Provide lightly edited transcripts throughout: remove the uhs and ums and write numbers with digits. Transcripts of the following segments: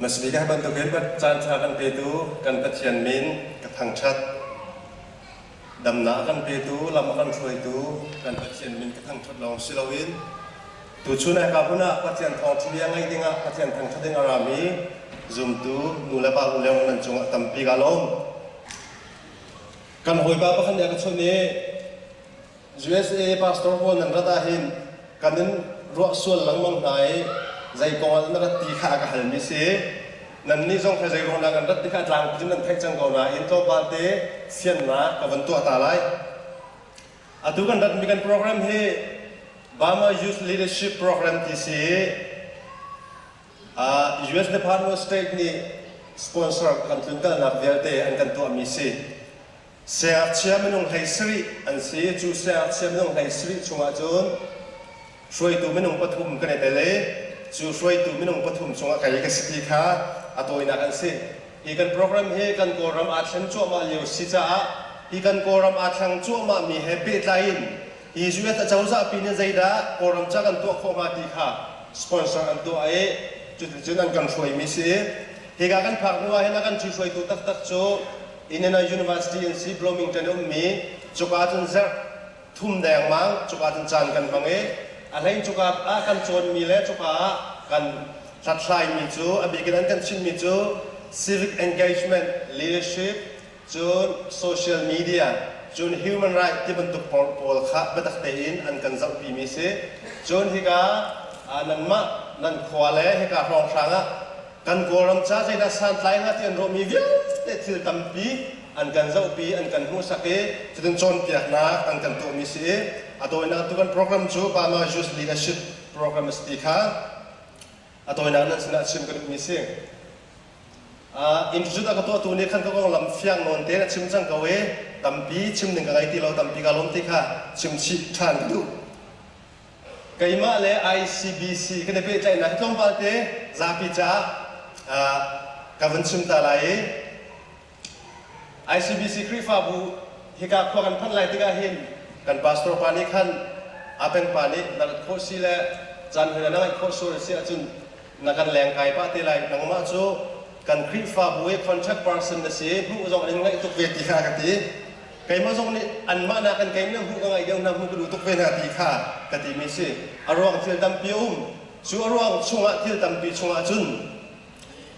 Hmasabik ah bantukin caan ṭha kan petu kan Pathian min ka thangṭhat. Damnak a kan petu, lam a kan hruaitu kan Pathian min ka thangṭhat lawng si loin tuchun ah hika hmun ah Pathian thawngṭha bia ngaih dingah Pathian thangṭhat ding a rami zumtu nu le pa u le nan cungah tampi kaa lawm. Kan hawipa pakhat nih a ka chawnh i USA pastor pawl nan rat ahhin kan in ruah sual lengmang hna i zei kong ah na rat ti kha a ka halmi si. Nannih zong kha zei ruang dah kan rat ti kha a tlangpi cun nan theih cang ko nain tlawmpal te fiannak ka van tuah ta lai. Atu kan ratmi kan program hi Burma Youth Leadership Program ti si i US Department of State nih sponsor kan tlunkalnak vialte an kan tuahmi si. Siangngakchia minung 17 an si. Cu siangngakchia minung 17 chungah cun hruaitu minung pathum kan i tel i cu hruaitu minung pathum chungah kei ka si ti kha a tawinak an si. Hi kan program hi kan Kawlram aa thlen cuahmah lio si caah hi kan Kawlram aa thleng cuahmahmi he pehtlai in hi US acozah pi nih zeidah Kawlram ca kan tuah khawh hnga ti kha sponsor an tuah i cuticun an kan hruaimi si. Hika kan phak hnu ah hin a kan ṭhihruaitu taktak cu Indiana University in si Bloomington ummi cuka cun zarh thum dengmang cuka cun caan kan hmang i a hlei cuka ah kan cawnmi le cuka ah kan hlathlaimi cu a bik in an kan chimmi cu civic engagement, leadership, cun social media, cun human right ti bantuk pawl kha biatak tein an kan zohpimi si. Cun hika nanmah nan khua le hika hrawnghrang ah Kan Kawlram ca zeidah santlai hnga ti an ruahmi vialte thil tampi an kan zohpi, an kan hmuhsak i cutin cawnpiaknak an kan tuahmi si i a tawinak tu kan program cu Burma Youth Leadership Program a si ti kha a tawinak nan sinah chim ka duhmi si. Uh, introduce a ka tuahtu nih khan ka konglam fiang nawn tein a chim cang ko i tampi chim ding ka ngei ti lo, tampi ka lawm ti kha chim chih ṭhan ka duh. Keimah le ICBC kan i pehtlaihnak hi tlawmpal te zapi caah ka vun chim ta lai i ICBC Khrihfabu hika khua kan phanh lai tikah hin kan pastor pa nih khan a peng pa nih na rat khawh si le caan hoi na ngaih khawh sual si ahcun na kan leng kai pah te lai, nangmah cu kan Khrihfabu i contact person na si, hmuh zong an in ngaih tuk ve ti kha ka ti. Keimah zong nih anmah nakin keimah hmuh ka ngaih deuh hna, hmuh ka duh tuk ve hna ti kha ka timi si. A ruang thil tampi a um. Cu a ruang chungah thil tampi chungah cun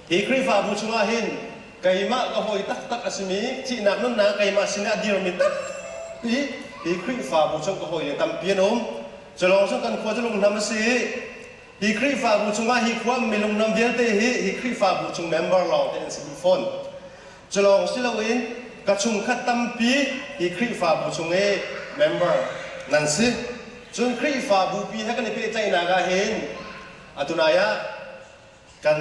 hi Khrihfabu chungah hin keimah ka hawi taktak a simi, thihnak nunnak keimah sinah a dirmi tampi hi Khrihfabu chung ka hawile tampi an um. Cu lawng cu kan khua cu lunghnam a si i hi Khrihfabu chungah hi khua ummi lungnam vialte hi hi Khrihfabu chung member lawng te an si dih fawn. Cu lawng si loin ka chungkhat tampi hi Khrihfabu chung i member nan si. Cun Khrihfabu pi he kan i pehtlaihnak ah hin atunai ah kan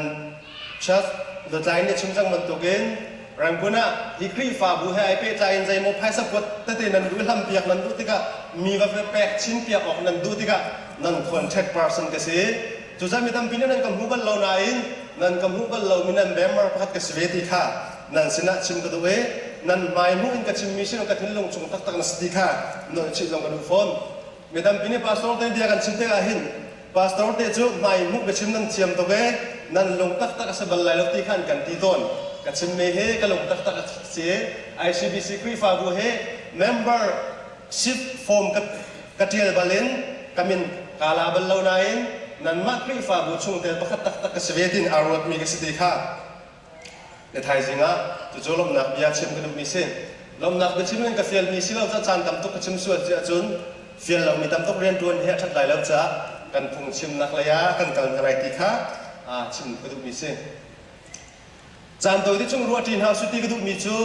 church lutlai nih chim cang bantukin Rangoon ah hi Khrihfabu he ai pehtlai in zeimaw phaisa kuat tete nan duh hlam piak nan duh tikah mi va pek chin piak awk nan duh tikah nan contact person ka si. Cucaah mi tampi nih nan ka hmu bal lo nain nan ka hmuh bal lomi nan member pakhat ka si ve ti kha nan sinah chim ka duh i nan hmai hmuh in ka chimmi sin ka thinlung chung taktak na si ti kha nolhchih zong ka duh fawn. Mi tampi nih pastor te bia kan chim tikah hin pastor te cu hmai hmuh biachim nan thiam tuk e, nan lung taktak a si bal lai lo ti kha an kan ti tawn. Ka chimmi hi ka lung taktak a si. ICBC Khrihfabu hi member ship form ka ka ṭial bal in ka min kaa la bal lo nain nanmah Khrihfabu chungtel pakhat taktak ka si ve tiin aa ruatmi ka si ti kha na thaizing ah cucu lawmhnak bia chim ka duhmi si. Lawmhnak biachim in ka fialmi si lo caah caan tam tuk ka chim sual si ahcun fial lomi tam tuk rianṭuan hi a ṭhat lai lo caah kan phungchimnak lei ah kan kal hna lai ti kha chim ka duhmi si. Caan tawite chung ruahṭi hna usih ti ka duhmi cu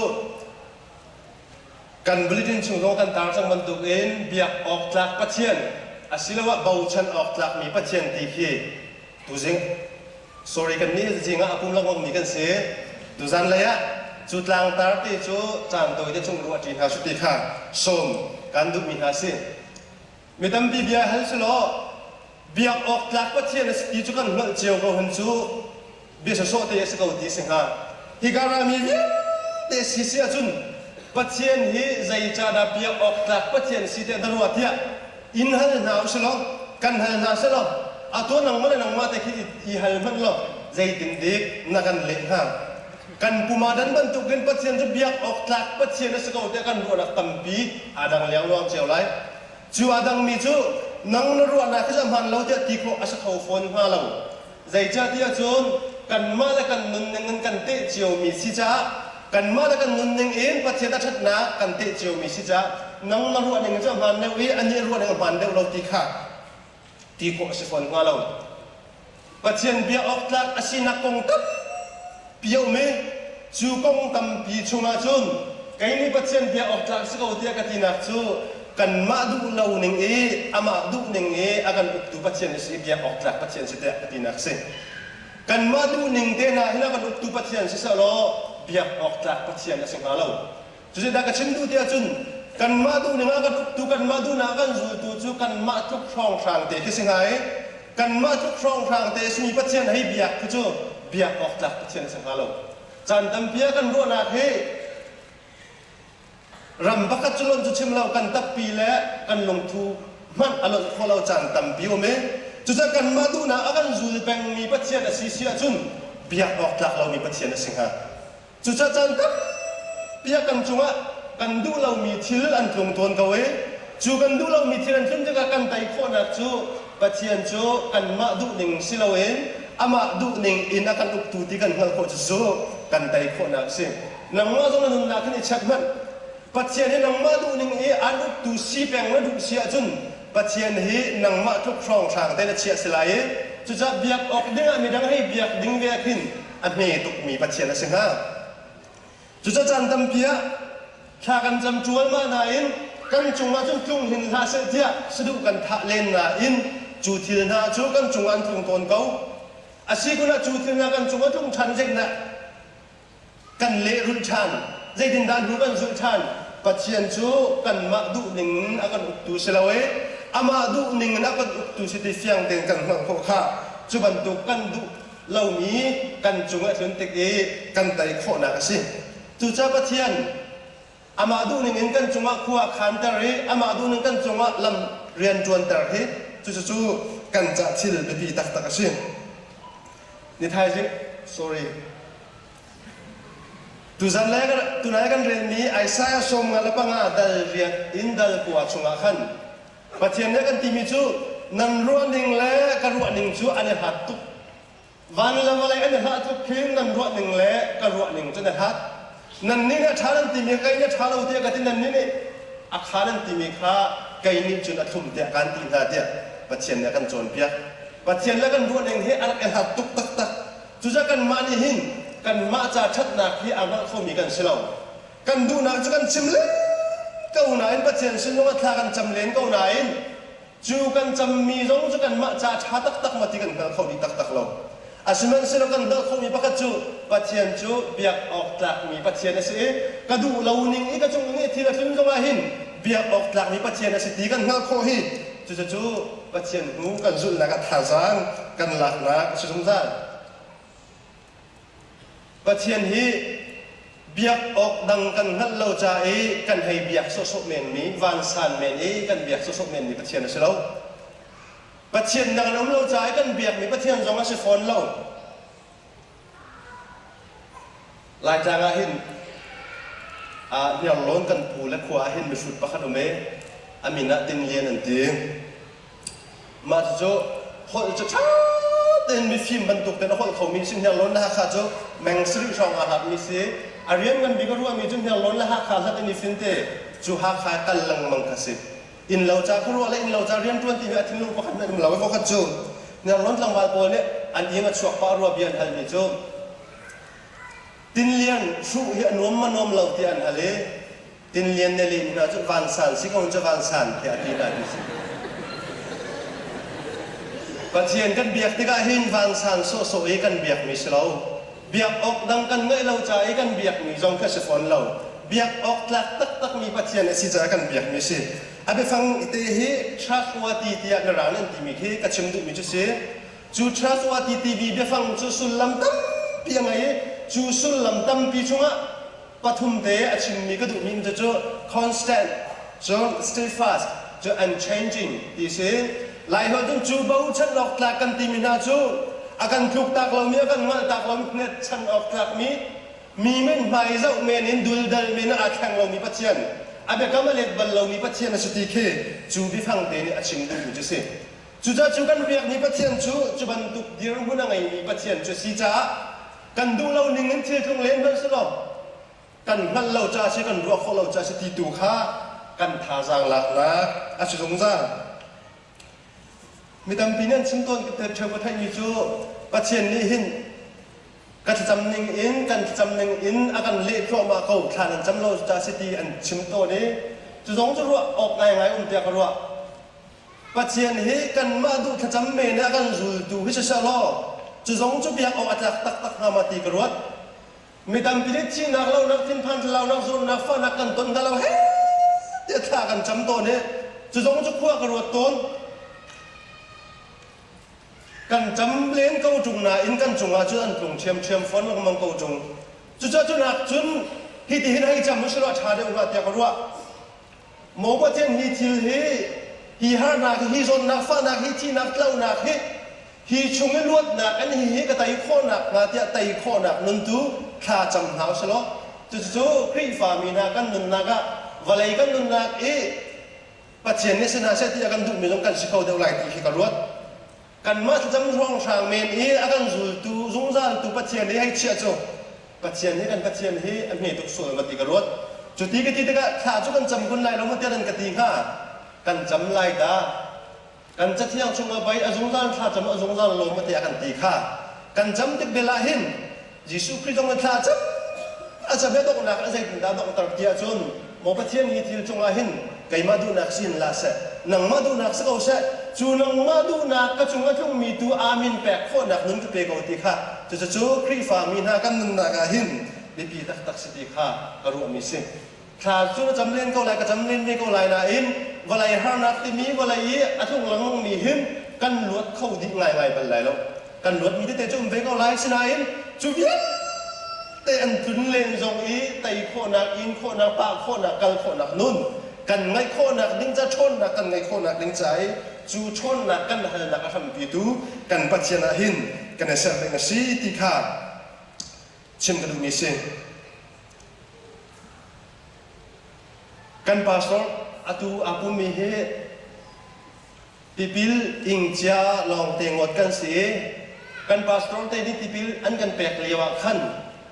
Kan bulletin chung zong kan tar cang bantukin biak awk tlak Pathian asiloah bochan awk tlakmi Pathian ti khi tuzing, sorry, kan nih zing ah a pum lengmangmi kan si. Tuzan lei ah cu tlangtar ti cu caan tawite chung ruahṭi hna su ti kha sawm kan duhmi hna si. Mi tampi bia hal selaw biak awk tlak Pathian a si ti cu kan hngalh cio ko hun cu bia sawsawh te a si ko ti si hnga. Hika rami vialte si si ahcun Pathian hi zeicahdah biak awk tlak Pathian si tiah na ruah tiah in hal hna u silaw kan hal hna silaw atu nangmah le nangmah te khi i hal hmanh law. Zeitindik na kan leh hnga? Kan pum aa dan bantukin Pathian cu biak awk tlak Pathian a si ko tiah kan ruahnak tampi aa dang liangluang cio lai. Cu aa dangmi cu nang na ruahnak hi cu a hmaan lo tiah ti khawh a si kho fawn hnga lo. Zeicahtiah cun kanmah le kan nunning in kan teh ciomi si caah kanmah le kan nunning in Pathian a ṭhatnak kan teh ciomi si caah nang na ruahning cu a hmaan deuh i anih a ruahning a hmaan deuh lo ti kha ti khawh a si fawn hnga lo. Pathian bia awk tlak a sinak kong tampi a um i cu kong tampi chungah cun kei nih Pathian bia awk tlak si ko tiah ka tinak cu kanmah duh lo ning i amah duh ning i a kan uktu Pathian a si i biak awk tlak Pathian si tiah ka tinak a si. Kanmah duh ning te hna hin a kan uktu Pathian si sehlaw biak awk tlak Pathian a si hnga lo. Cucu ka chim duh tiah cun kanmah duhning ah kan uktu kanmah duhnak kan zultu cu kanmah tluk hrawnghrang te khi si hnga i kanmah tluk hrawnghrang te simi Pathian hei biak khi cu biak awk tlak Pathian a si hnga lo. Caan tampi ah kan ruahnak hi ram pakhat cu lonh cu chim lo kan tappi le kan lungthu hmanh a lonh khawh lo caan tampi um i cucaah kanmah duhnak a kan zul pengmi Pathian a si si ahcun biak awk tlak lomi Pathian a si hnga. Cucaah caan tampi ah kan cungah kan duh lomi thil an tlung tawn ko i cu kan duh lomi thil an tlun tikah kan tei khawhnak cu Pathian cu kanmah duhning si loin amah duhning in a kan uktu ti kan hngalh khawh cu cu kan tei khawhnak a si. Nangmah zong na nunnak hin i check hmanh. Pathian hi nangmah duhning i an uktu si peng na duh si ahcun Pathian hi nangmah tluk hrawnghrang te na chiah si lai i cucaah biak awk dingah midang hei biak ding ve ah khin a hme tukmi Pathian a si hnga. Cucaah caan tampi ah thla kan cam ṭualmah nain kan cungah cun tlung hin hlah seh tiah saduh kan thah len nain cu thil hna cu kan cungah an tlung tawn ko. A si kun ah cu thil hna kan cungah tlung ṭhan zeitindah kan lehrulh ṭhan, zeitindah hnu kan zulh ṭhan? Pathian cu kanmah duhning in a kan uktu si lo i amah duhning in a kan uktu si ti fiang tein kan hngalh khawh kha cu bantuk kan duh lomi kan cung a tlun tik i kan tei khawhnak a si. Cucaah Pathian amah duhning in kan cungah khua a khanter i amah duhning kan cungah lam rian ṭuanter hi cucu kan cah thil biapi taktak a si. Ni thaizing sorry Tuzan le tunai kan relmi Isaiah 55 dal riat in dal kua chungah khan Pathian nih a kan timi cu nan ruahning le ka ruahning cu an i hlat tuk. Van le vawlei an i hlat tluk khin nan ruahning le ka ruahning cu an i hlat. Nannih nih a ṭha nan timi kei nih a ṭha lo tiah ka ti nannih nih a kha nan timi kha kei nih cun a thlum tiah kaan ti hna tiah Pathian nih a kan cawnpiak. Pathian le kan ruahning hi a rak i hlat tuk taktak. Cucaah kanmah nih hin kanmah ca ṭhatnak hi aa hngalh khomi kan si lo. Kan duhnak cu kan chim len ko nain Pathian sin zongah thla kan cam len ko nain cu kan cammi zong cu kanmah ca ṭha taktak maw ti kan hngal kho dih taktak lo. Asihmanhsehlaw kan hngalh khomi pakhat cu Pathian cu biak awk tlakmi Pathian a si i ka duh lo ning i ka cung i thil a tlun zongah hin biak awk tlakmi Pathian a si ti kan hngalh khawh hi cucu Pathian hnu kan zulhnak ah thazaang kan laknak a si zungzal. Pathian hi biak awk dang kan hngalh lo ca i kan hei biak sawhsawh menmi, vansan men i kan biak sawhsawh menmi Pathian a si lo. Pathian dang an um lo ca i kan biakmi Pathian zong a si fawn lo. Laitlang ah hin Hniarlawn kan pu le khua ah hin mihrut pakhat um i a min ah Tin Lian an ti. Mah cucu holh cu ṭha tein mifim bantuk tein a holh khomi si Hniarlawn le Hakha cu meng sarih hrawng aa hlatmi si. A rian ngan bik a ruahmi cu Hniarlawn le Hakha hlat in i finte cu Hakha kal lengmang kha si. Innlo ca khuaruah le innlo ca rianṭuan timi a thinlung pakhat hmanh um lo i voikhat cu Hniarlawn tlangval pawl nih an ing a chuak pah rua bia an halmi cu Tinlian hruh hi a nuam ma nuam lo tiah an hal i Tinlian ne lehmi hna cu vansan si ko cu vansan tiah a ti hna ti si. Pathian kan biak tikah hin vansan sawhsawh i kan biakmi si lo. Biak awk dang kan ngeih lo ca i kan biakmi zong kha si fawn lo. Biak awk tlak taktakmi Pathian a si caah kan biakmi si. A biafang te hi trustworthy tiah Mirang nih an timi khi ka chim duhmi cu si. Cu trustworthy timi biafang cu sullam tampi a ngei i cu sullam tampi chungah pathum te a chimmi ka duhmi cu cu constant cun steadfast cu unchanging ti si. Laiholh cun cu bochan awk tlak kan timi hna cu A kan tluktak lomi, a kan ngalhtak lomi, hngatchan awk tlakmi, mi men hmai zoh men in duldal men ah aa thleng lomi Pathian, a biakam a let bal lomi Pathian a si ti khi cu biafang te nih a chim duhmi cu si. Cucaah cu kan biakmi Pathian cu cu bantuk dirhmun a ngeimi Pathian cu a si caah kan duh lo ning in thil tlung len hmanhsehlaw kan hngalh lo caah si kan ruah khawh lo caah si ti tu kha kan thazaang laknak a si zungzal. Mi tampi nih an chim tawn ṭheo ka theihmi cu Pathian nih hin ka thlacam ning in kan thlacam ning in a kan leh thluahmah ko thla nan cam lo caah si ti an chim tawn i cu zong cu ruah awk ngaingai um tiah ka ruah. Pathian hi kanmah duh thlacam men i a kan zultu hi siseh law cu zong cu biak awk a tlak taktak hnga ma ti ka ruat. Mi tampi nih thihnak, lohnak, thinphan tlalaunak, zawtnak, fahnak kan ton hna lo he tiah thla kan cam tawn i cu zong cu khua ka ruat tawn. Kan cam len ko ṭung nain kan cungah cun an tlung ṭhiamṭhiam fawn lengmang ko ṭung. Cucaah cunak cun hitihin hei cam usih law a ṭha deuh hnga tiah ka ruah. Maw Pathian hi thil hi hi harnak hi hi zawtnak fahnak hi thihnak tlaunak hi hi chung i luatnak an hi hi ka tei khawhnak hnga tiah tei khawhnak nun tu thla cam hna usih law cucu Khrihfa mi hna kan nunnak ah vawlei kan nunnak i Pathian nih si hna seh ti a kan duhmi zong kan si kho deuh lai ti khi ka ruat. Kanmah thlacam hrawnghrang men i a kan zultu zungzaltu Pathian hi hei chiah cu Pathian hi kan Pathian hi a hme tuk sual ma ti ka ruat. Cu ti ka ti tikah thla cu kan cam kun lai lo maw tiah nan ka ti hnga. Kan cam lai ta. Kan cathiang chungah pei a zungzal thla cam a zungzal lawm ma tiah kan ti kha. Kan cam tik bel ah hin Jesuh Khrih zong in thla cam a cam he donghnak a zeitindah donghter ti ahcun maw Pathian hi thil cungah hin keimah duhnak si in la seh nangmah duhnak si ko seh cu nangmah duhnak ka cung a tlungmi tu amin pek khawhnak nun ka pe ko ti kha cucu Khrihfa mi hna kan nunnak ah hin biapi taktak si ti kha ka ruahmi si. Thla cu na cam len ko lai, ka cam len ve ko lai nain vawlei harnak timi vawlei i a tlung lengmangmi hin kan luat kho dih ngaingai bal lai lo. Kan luatmi tete cu um ve ko lai, sinain cu vialte an tlun len zong i tei khawhnak, in khawhnak, pah khawhnak, kal khawhnak nun kan ngeih khawhnak ding ca ṭhawnnak kan ngeih khawhnak ding ca i cu ṭhawnnak kan halnak a hrampitu kan Pathian ah hin kan i ser ding a si ti kha chim ka duhmi si. Kan pastor atu aa pummi hi tipil ing cia lawngte ngawt kan si i kan pastor te nih tipil an kan pek lio ah khan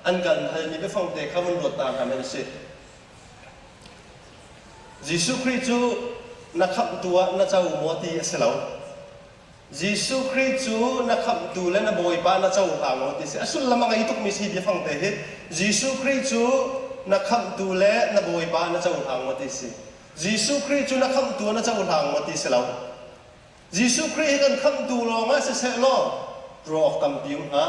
an kan halmi biafang te kha vun ruat ta hna men a si. Jesuh Khrih cu na khamhtu ah na co maw ti a si lo. Jesuh Khrih cu na khamhtu le na Bawipa na cohlang maw ti si. A sullam a ngei tukmi si biafang te hi. Jesuh Khrih cu na khamhtu le na Bawipa na cohlang maw ti si. Jesuh Khrih cu na khamhtu na cohlang maw ti si lo. Jesuh Khrih hi kan khamhtu lawng ah siseh law ruah awk tampi um hnga.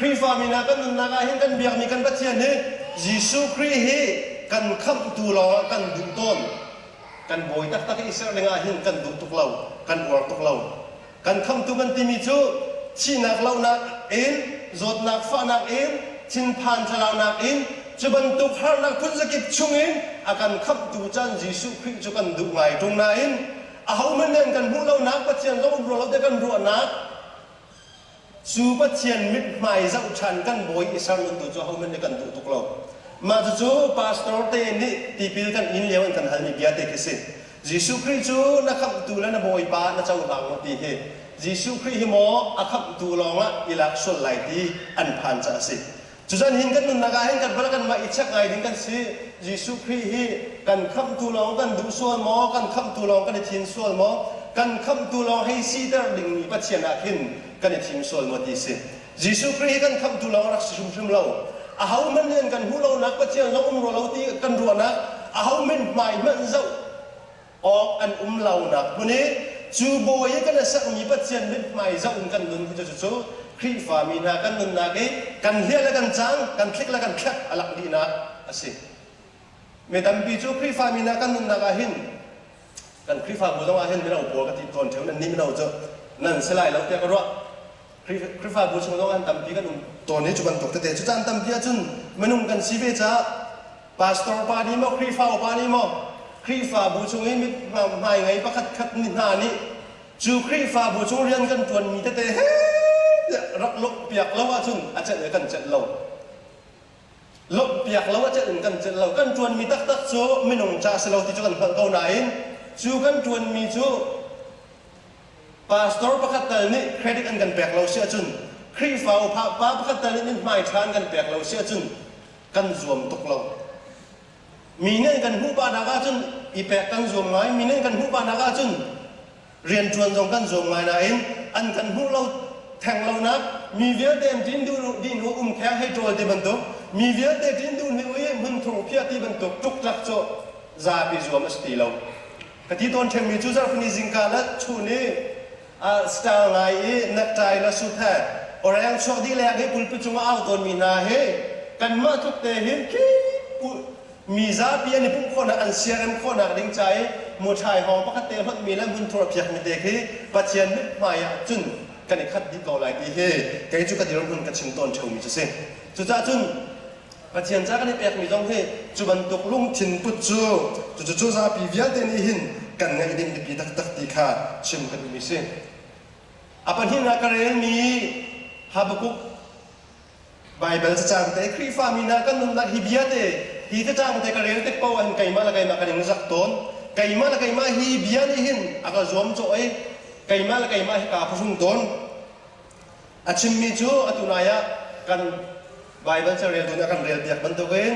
Khrihfa mi hna kan nunnak ah hin kan biakmi kan Pathian hi Jesuh Khrih hi kan khamhtu lawng ah kan duh tawn. Kan bawi taktak i serh dingah hin kan duh tuk lo, kan uar tuk lo. Kan khamtu kan timi cu thihnak lohnak in, zawtnak fahnak in, thinphan thlalaunak in, cu bantuk harnak phunzakip chungin a kan khamhtu caan Jesuh Khrih cu kan duh ngai ṭung nain ahohmanh nih an kan hmuh lonak Pathian zong um rua lo tiah kan ruahnak Cu Pathian mithmai zoh ṭhan kan bawi i ser nun tu cu ahohmanh nih kan duh tuk lo. Mah cucu pastor te nih tipil kan in lio in kan halmi bia te khi si. Jesuh Khrih cu na khamhtu le na bawipa na cohlang maw ti hi Jesuh Khrih hi maw a khamhtu lawngah i lak sual lai ti an phan caah a si. Cucan hin kan nunnak ah hin kan bal kanmah i check ngai ding kan si. Jesuh Khrih hi kan khamhtu lawng kan duh sual maw? Kan khamhtu lawng kan i thim sual maw? Kan khamhtu lawng hei siter dingmi Pathian ah khin kan i thim sual maw ti si. Jesuh Khrih hi kan khamhtu lawng rak si hrimhrim lo. Ahohmanh nih an kan hmuh lonak Pathian zong um rua lo ti kan ruahnak ahohmanh hmai hmanh zoh awk an um lonak hmun i cu bawi i kan i sermi Pathian mithmai zoh in kan nun hi cu cu Khrihfa mi hna kan nunnak i kan hliah le kan cang kan thlik le kan thlek a lak dihnak a si. Mi tampi cu Khrihfa mi hna kan nunnak ah hin kan Khrihfabu zong ah hin mino pawl ka ti tawn ṭheo nan nih mino cu nan si lai lo tiah ka ruah. Khrihfabu chung zong ah tampi kan um tawn i cu bantuk tete cu caan tampi ahcun minung kan si ve caah Pastor pa nih maw Khrihfa upa nih maw Khrihfabu chung i mit hmai ngei pakhat khat ni hna nih cu Khrihfabu chung rian kan ṭuanmi tete he tiah rak lawmhpiak lo ahcun a celh i kan celh lo. Lawmhpiak lo a celh in kan celh lo. Kan ṭuanmi taktak cu minung ca a si lo ti cu kan hngalh ko nain cu kan ṭuanmi cu pastor pakhat tal nih credit an kan pek lo si ahcun Khrihfa upa pa pakhat tal nih mithmai ṭha an kan pek lo si ahcun kan zuam tuk lo. Mi nih an kan hmuh pahnak ahcun i pek kan zuam ngai, mi nih an kan hmuh pahnak ahcun rianṭuan zong kan zuam ngai nain an kan hmuh lo theng lonak mi vialte an ṭin duh dih hnu umkheng hei ṭawl ti bantuk mi vialte ṭin duh hnu i hmunthur phiah ti bantuk ṭuktlak cu zapi zuam a si ti lo. Ka ti tawn ṭhengmi cu zarhpini zingka le chun i star ngai i necktie le suit he oreng chuak dih leng hi pulpit cungah au tawnmi hna hi kanmah tluk te hin khi mi zapi an i pumh khawhnak an siarem khawhnak ding ca i muṭhai hawng pakhat te hlonhmi le hmunthur a phiakmi te khi Pathian mithmai ah cun kan i khat dih ko lai ti hi kei cu ka dirhmun ka chim tawn ṭheumi cu si. Cucaah cun Pathian ca kan i pekmi zong hi cu bantuk lungthin put cu cucu cu zapi vialte nih hin kan ngeih ding biapi taktak ti kha chim ka duhmi si. A pahnihnak ka relmi Habakkuk Baibal cacang te Khrihfami hna kan nunnak hi bia te hi cacang te ka rel tik paoh ah hin keimah le keimah ka ning zak tawn. Keimah le keimah hi bia nih hin a ka zuam cawh i keimah le keimah hi kaa phuhrung tawn. A chimmi cu atu nai ah kan Baibal careltu nih a kan relpiak bantukin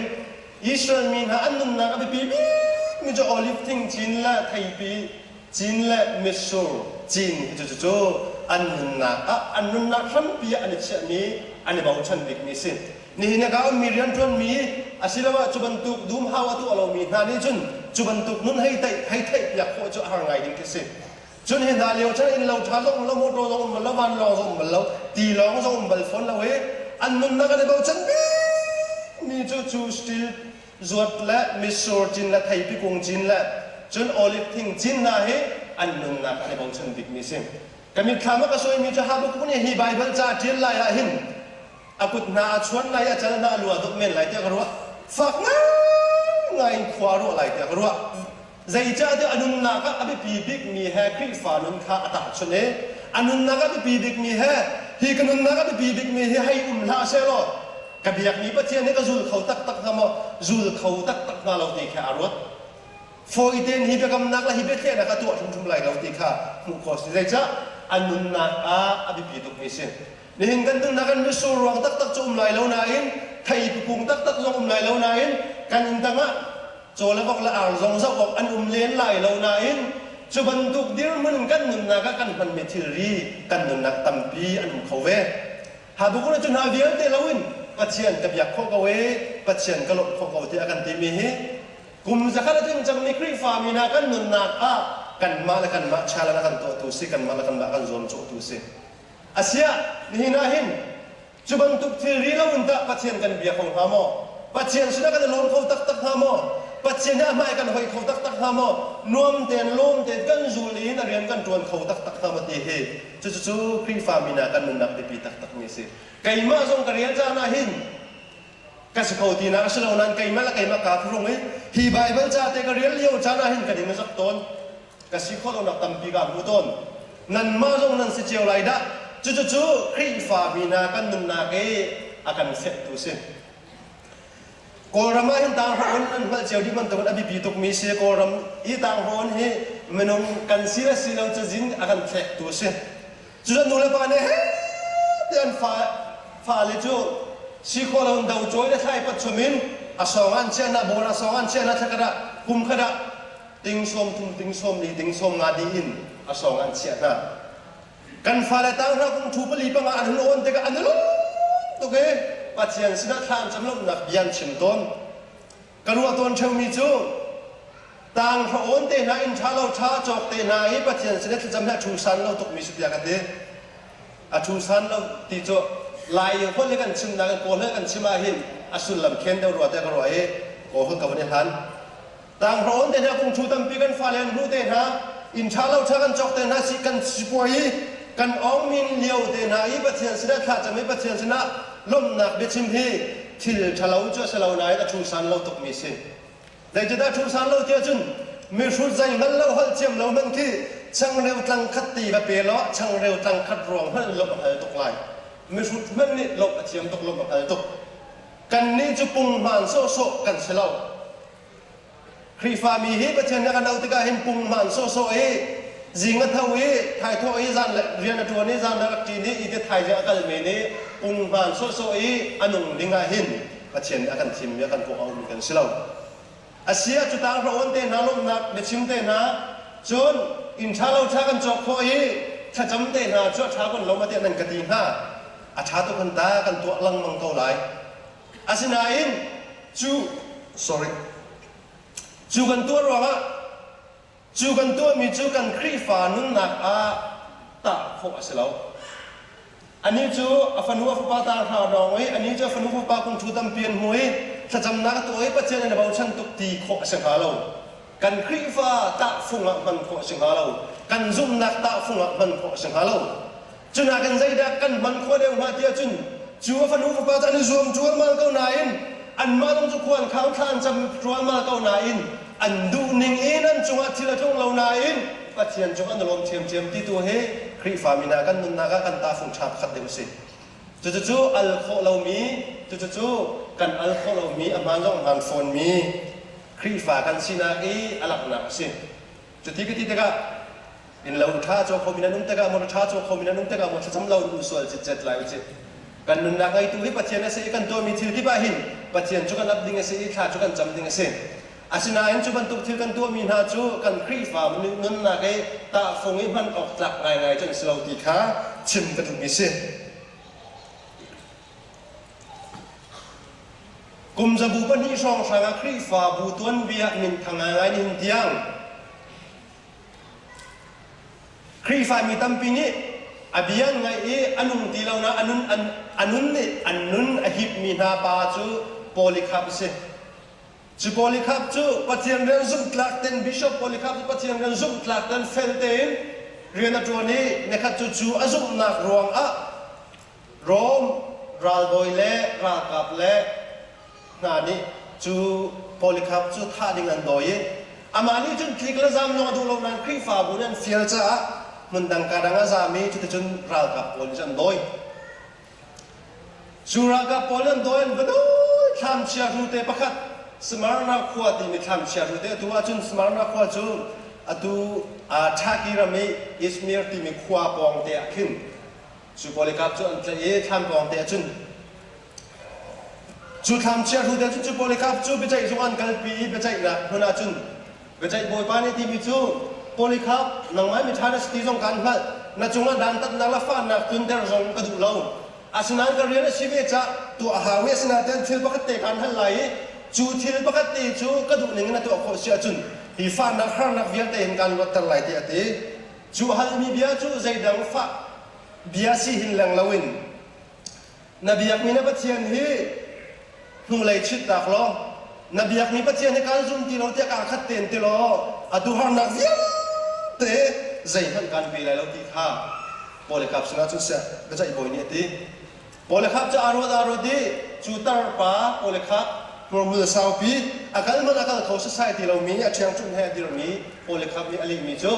Israel mi hna an nunnak a biapi bikmi cu olive thing cin le theipi cin le mitsur cin hi cu cu an nunnak ah an nunnak hrampi ah an i chiahmi an i bochan bikmi a si. Nihin ah ka ummi rianṭuanmi asiloah cu bantuk dumhau a tuah lomi hna nih cun cu bantuk nun hei theih hei theihpiak khawh cu a har ngai ding khi a si. Cun hi hna lio chan innlo ṭha zong um lo, motor zong um bal lo, vanlawng zong um bal lo, tilawng zong um bal fawn lo i an nunnak an i bochan bikmi cu cu steel zuat le mitsur cin le theipi kung cin le cun olive thing cin hna hi an nunnak an i bochan bikmi si. Ka mitthlam ah ka suaimi cu Habakkuk nih hi Baibal ca a ṭial lai ah hin a kut hna a chuan lai i a cal hna a lu a dawp men lai tiah ka ruah. Fak ngaingai in khua a ruah lai tiah ka ruah. Zeicahtiah a nunnak ah a biapi bikmi he Khrihfa nun kha a tahchunh i a nunnak a biapi bikmi he hi ka nunnak a biapi bikmi hi hei um hlah sehlaw ka biakmi Pathian hi ka zul kho taktak hnga maw zul kho taktak hnga lo ti kha a ruat. Fawi tein hi biakamnak le hi biathlehnak a tuah hrimhrim lai lo ti kha hmuh khawh a si. Zeicah a nunnak ah a biapi tukmi a si. Nihin kan nunnak in mitsur ruang taktak cu um lai lo nain theipi kung taktak zong um lai lo nain kan inn tangah caw le vok le ar zong zoh awk an um len lai lo nain cu bantuk dirhmun in kan nunnak ah kan hmanmi thilri kan nunnak tampi an um kho ve. Habakkuk nih cu hna vialte loin Pathian ka biak khawh ko i Pathian ka lawmh khawh ko tiah a kan timi hi kum zakhat a tling cangmi Khrihfa mi hna kan nunnak ah kanmah le kanmah challenge a kan tuahtu si kanmah le kanmah kan zuamcawhtu si. Asiah nihin ah hin cu bantuk thilri loin tah Pathian kan bia kho hnga maw? Pathian sinah kan i lawm kho taktak hnga maw? Pathian he a hmai kan hoi kho taktak hnga maw? Nuam tein lawm tein kan zul in a rian kan ṭuan kho taktak hnga maw ti hi cucu Khrihfa mi hna kan nunnak biapi taktakmi a si. Keimah zong ka rian caan ah hin ka si kho tinak a si lo nain keimah le keimah kaa phuhrung i hi Baibal ca te ka rel lio caan ah hin ka ning a zak tawn. Ka si khawh lonak tampi kaa hmu tawn. Nanmah zong nan si cio lai dah. Cucucu Khrihfa mi hna kan nunnak i a kan fehtu si. Kawlram ah hin tanghra-on an hngalh cio dih bantukin a biapi tukmi si. Kawlram i tanghra-on hi minung kan si le si lo cazin a kan thlektu a si. Cucu nulepa nih heh ti an fa fale cu si khawh lo in do cawi le thlai pat chom in a sawng an chiah hna, bawr a sawng an chiah hna thla khat ah kum khat ah ting sawm thum, ting sawm li, ting sawm nga dih in a sawng an chiah hna. Kan fale tanghra kum thu pali panga an hun awn tikah an i lawm tuk i Pathian sinah thla an cam lawmhnak bia an chim tawn. Ka ruah tawn ṭheumi cu tanghra awn te hna inn ṭha lo ṭha cawk te hna i Pathian sinah thlacam hi a ṭhu san lo tukmi si tiah ka ti. A ṭhu san lo ti cu Lai holh he kan chimnak in Kawl holh kan chim ahhin a sullam khen deuh rua tiah ka ruah i Kawl holh ka van i hlan. Tanghrawn te hna kungṭhu tampi kan fale an hmuh te hna, inn ṭha lo ṭha kan cawk te hna si kan sipuai i kan awngmin lio te hna i Pathian sinah thlacam i Pathian sinah lawmhnak biachim hi thil ṭhalo cu a si lo nain a ṭhusan lo tukmi si. Zeicahdah ṭhusan lo tiah cun mihrut zei hngal lo holh thiam lo hmanh khi changreu tlang khat ti va pe law changreu tlang khat ruang hmanh lawmh a hngal tuk lai. Mihrut hmanh nih lawmh a thiam tuk, lawmh a hngal tuk. Kannih cu punghman sawhsawh kan si lo. Khrihfami hi Pathian nih a kan auh tikah hin punghman sawhsawh i zing a tho i thaithawh i zan le rian a ṭuan i zan a rak ṭin i ite thaizing a kalmi nih punghman sawhsawh i a nung ding ah hin Pathian nih a kan thimmi a kan kawh auhmi kan si lo. A si ah cu tang hra te hna lawmhnak biachim te hna cun inn ṭha lo ṭha kan cawk khawh i thlacam te hna cu a ṭha kon lo ma tiah nan ka ti hnga. A ṭha tuk han ta kan tuah lengmang ko lai. Asinain cu sorry cu kan tuah ruangah cu kan tuahmi cu kan Khrihfa nunnak ah tah khawh a si lo. Anih cu a fanu a fapa ta hna lawng i anih cu a fanu fapa kung ṭhu tampi an hmu i thlacamnak a tuah i Pathian in a bochan tuk ti khawh a si hnga lo. Kan Khrihfa tahfung ah hman khawh a si hnga lo. Kan zumhnak tahfung ah hman khawh a si hnga lo. Cunakin zeidah kan hman khawh deuh hnga ti ahcun cu a fanu fapa cu an i zuam ṭualmal ko nain anmah zong cu khua an khang thla an cam ṭualmal ko nain an duh ning in an cungah thil a tlung lo nain Pathian cung an i lawm ṭhiamṭhiam ti tu hi Khrihfa mi hna kan nunnak ah kan tahfung ṭha pakhat deuh a si. Cucu al khawh lomi, cucu kan al khawh lomi, a hmaan zong a hmaan fawnmi Khrihfa kan sinak i a langhnak a si. Cuti ka ti tikah Innlo ṭha caw khomi nan um tikah maw ṭha caw khomi nan um tikah maw thlacam lo in um sual citcet lai usih. Kan nunnak ngeitu hi Pathian a si i kan tuahmi thil kip ah hin Pathian cu kan ap ding a si i thla cu kan cam ding a si. Asinain cu bantuk thil kan tuahmi hna cu kan Khrihfa nunnak i tahfung i hman awk tlak ngaingai cu an si lo ti kha chim ka duhmi si. Kum zabu pahnih hrawnghrang ah Khrihfabu tuanbia minthang ngaingai nihin tiang Khrihfa mi tampi nih a bia an ngaih i a nung ti lo na a nun an a nun nih an nun a hipmi hna pa cu Polycarp a si. Cu Polycarp cu Pathian rian zumhtlak ten Bishop Polycarp cu Pathian rian zumhtlak ten fel tein rian a ṭuan i nikhat cu cu a zumhnak ruangah Rome ralbawi le ralkap le hna nih cu Polycarp cu thah ding an dawi i amah nih cun tlik le zam zong a duh lo nain Khrihfabu nih an fial caah hmundang ka dang a zam i cuticun ralkap pawl nih cun an dawi. Cu ralkap pawl nih an dawi an va dawi thlamchia hrute pakhat Smyrna khua timi thlamchia hrute atu ahcun Smyrna khua cu atu Turkey ram i Izmir timi khua pawng te ah khin cu Polycarp cu an tlaih i thlam pawng te ah cun Cu thlam chiahru te cun cu Polycarp cu biaceih zung an kalpi i biaceihnak hmun ah cun biaceih bawipa nih timi cu Polycarp nangmah miṭha na si ti zong kaan hngalh na cungah dantatnak le fahnak tlunter zong ka duh lo asinain ka rian a si ve cah tuah a hau i asinain thil pakhat te kaan hal lai i cu thil pakhat te cu ka duh ning in na tuah khawh si ahcun hi fahnak harnak vialte hin kaan luatter lai tiah a ti cu halmi bia cu zeidang fah bia si hin leng loin Na biakmi na Pathian hi hnulei chitnak law na biakmi Pathian hi kaan zum ti lo tiah kaa khat tein ti law atu harnak vialte zeihmanh kaan pe lai lo ti kha Polycarp sinah cun seh biaceih bawi nih a ti. Polycarp cu aa ruat aa ruat i cu tarpa Polycarp hmurhmul saupi a kal hmanh a kal kho sasai ti lomi a ṭhiangṭhunh he a dirmi Polycarp nih a lehmi cu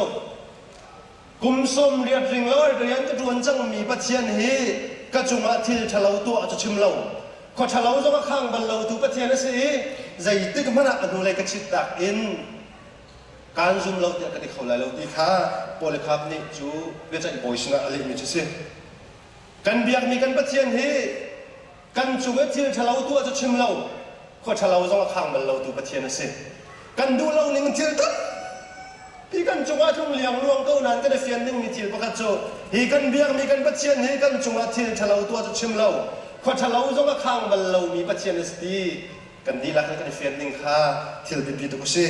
Kum 80 ring lo rian ka ṭuan cangmi Pathian hi ka cungah thil ṭhalo tuah cu chim lo. Khua ṭhalo zong a khang bal lotu Pathian a si i zeitik hmanh ah a hnulei ka chittak in kaan zum lo tiah ka ti kho lai lo ti kha Polycarp nih cu biaceih bawi sinah a lehmi cu a si. Kan biakmi kan Pathian hi kan cung i thil ṭhalo tuah cu chim lo, khua ṭhalo zong a khang bal lotu Pathian a si. Kan duh lo ning thil tampi kan cungah tlung liangluang ko nain kan i fian dingmi thil pakhat cu hi kan biakmi kan Pathian hi kan cungah thil ṭhalo tuah cu chim lo, khua ṭhalo zong a khang bal lomi Pathian a si ti kan dihlak in kan i fian ding kha thil biapi tuk a si.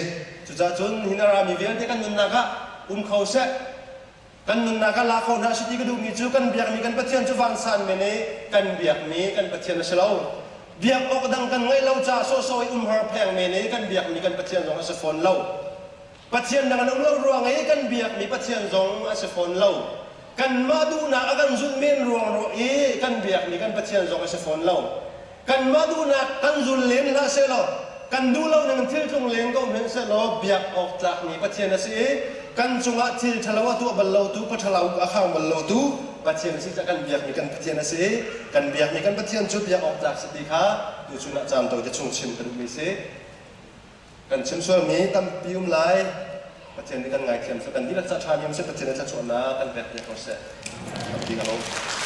Cucaah cun hi na rami vialte kan nunnak ah um kho seh. Kan nunnak ah la kho hna si ti ka duhmi cu kan biakmi kan Pathian cu vansan men i kan biakmi kan Pathian a si lo. Biak awk dang kan ngeih lo caah sawhsawh i umhar pheng men i kan biakmi kan Pathian zong a si fawn lo. Pathian dang an um lo ruang i kan biakmi Pathian zong a si fawn lo. Kanmah duhnak a kan zulh men ruang i kan biakmi kan Pathian zong a si fawn lo. Kanmah duhnak kan zul len hlah sehlaw kan duh lo ning thil tlung len ko hmanh sehlaw biak awk tlakmi Pathian a si i Kan cungah thil ṭhalo a tuah bal lotu, pa ṭhalo a khang bal lotu Pathian a si caah kan biakmi kan Pathian a si i kan biakmi kan Pathian cu biak awk tlak si ti kha tuchun ah caan tawite chung chim ka duhmi si. Kan chim sualmi tampi um lai. Pathian nih kan ngaithiam seh, kan dihlak ca ṭhami um seh, Pathian nih thluachuahnak kan pek piak ko seh. Tampi ka lawm.